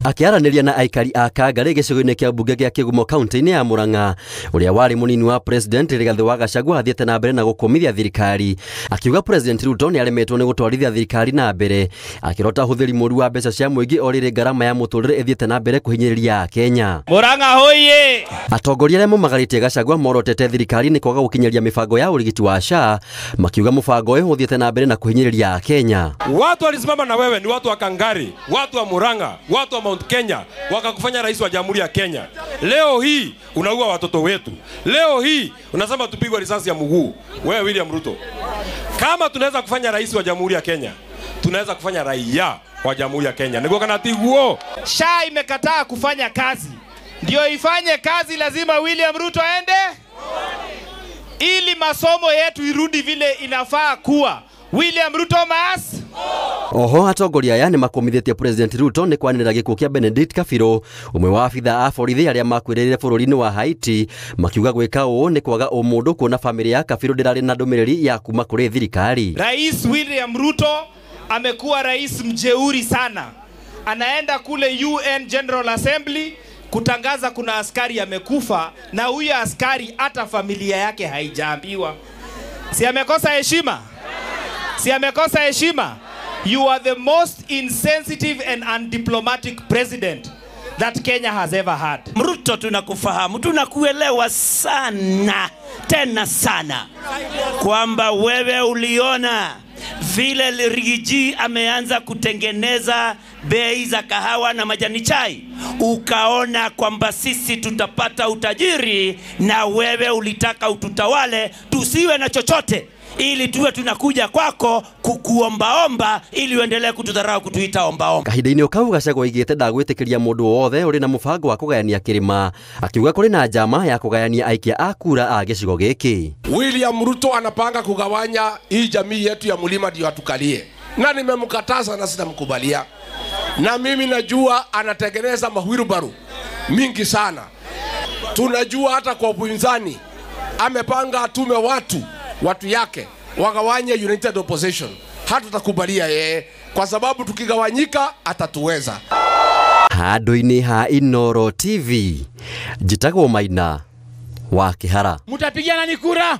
Akĩaranĩria na aikari a Kangari gĩcigo-inĩ kĩa mbunge gĩa Kĩgumo kaunti-inĩ ya Murang'a, ũrĩa warĩ mũnini wa president Rigathĩ wa Gachagua athiĩte na mbere na gũkũmithia thirikari, akiuga President Ruto nĩ aremetwo nĩ gũtwarithia thirikari na mbere, akĩrota ũhũthĩri mũru wa mbeca cia mũingĩ o rĩrĩ ngarama ya mũtũrĩre ĩthiĩte na mbere kũhinyĩrĩria Kenya. Murang'a hoye! Atongoria arĩa momagarĩtie Gachagua morotete thirikari nĩ kwaga gũkinyĩria mĩbango ya ũrigiti wa SHA, makiuga mũbango ũyũ ũthiĩte na mbere na kũhinyĩrĩria Kenya. Watu walisimama na wewe ni watu wa Kangari, watu wa Murang'a, watu wa Mount Kenya, wakakufanya rais wa Jamhuri ya Kenya. Leo hii unaua watoto wetu. Leo hii unasema tupigwe risasi ya mguu. Wewe William Ruto, kama tunaweza kufanya rais wa Jamhuri ya Kenya, tunaweza kufanya raia wa Jamhuri ya Kenya. Niko kana tiguo. SHA imekataa kufanya kazi. Ndio ifanye kazi lazima William Ruto aende ili masomo yetu irudi vile inafaa kuwa. William Ruto mas Oho atongoria aya nĩ makomithĩtie President Ruto nĩ kwanĩrĩra gĩkuũ kĩa Benedict Kabirũ, ũmwe wa abithaa a borithi arĩa makuĩrĩire bũrũri-inĩ wa Haiti, makiuga gwĩka ũũ nĩ kwaga ũmũndũ kuona famĩlĩ ya Kabirũ ndĩrarĩ na ndũmĩrĩri ya kuma kũrĩ thirikari. Rais William Ruto amekuwa rais mjeuri sana. Anaenda kule UN General Assembly kutangaza kuna askari amekufa, na huyo askari hata familia yake haijaambiwa. Si amekosa heshima? Si amekosa heshima? You are the most insensitive and undiplomatic president that Kenya has ever had. Ruto, tunakufahamu, tunakuelewa sana, tena sana, kwamba wewe uliona vile Rigiji ameanza kutengeneza bei za kahawa na majani chai, ukaona kwamba sisi tutapata utajiri, na wewe ulitaka ututawale tusiwe na chochote ili tuwe tunakuja kwako kukuombaomba ili uendelee kutudharau, kutuita ombaomba. Kahinda-inĩ kau Gachagua oigĩte ndagwĩtĩkĩria mũndũ wothe ũrĩ na mũbango wa kũgayania kĩrĩma, akiuga kũrĩ na njama ya kũgayania aikia a kura a gĩcigo gĩkĩ. William Ruto anapanga kugawanya hii jamii yetu ya mlima ndio atukalie, na nimemkataza na sitamkubalia. Na mimi najua anatengeneza mahwirubaru mingi sana. Tunajua hata kwa upinzani amepanga atume watu yake wagawanye United Opposition. Hatutakubalia yeye, kwa sababu tukigawanyika atatuweza. Handũ-inĩ ha Inooro TV, njĩtagwo Maina wa Kĩhara. Mutapigia nani kura?